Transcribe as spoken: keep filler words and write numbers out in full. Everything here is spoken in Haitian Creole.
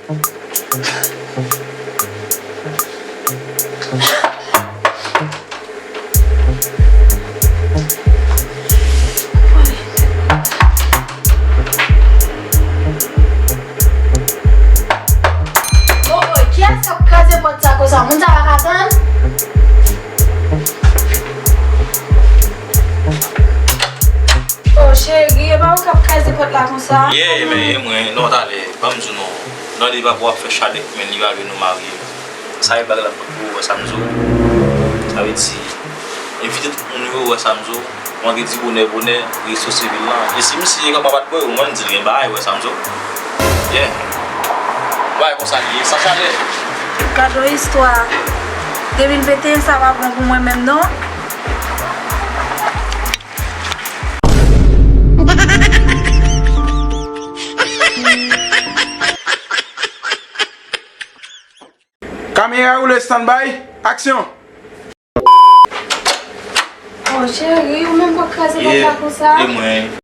Oh, oh, kiyès k ap kraze pòt sa konsa? Moun sa pa ka tann? Oh, cheri, e pa ou k ap kraze pòt la konsa? Yeah, men e mwen, non, talè, ban m di w non. Non, li pa pou ap fè chalè, men li pa vle nou marye. Sa e blag la pou ou, wè sa m di w. Sa vle di, envite tout moun yo, wè sa m di w. Vandredi bonè, bonè, resto sivil lan. E si misye kòman pa t kwè ou, mwen di l gen bagay, wè sa m di w. Yeah. Bagay konsa li ye, sa chalè. Gad yon istwa. De mil venteyen sa pa bon pou mwen menm non. Kamera woule, stand by, aksyon! Oh, cheri, ou menm k ap kraze pòt la konsa? Yeah, e mwen.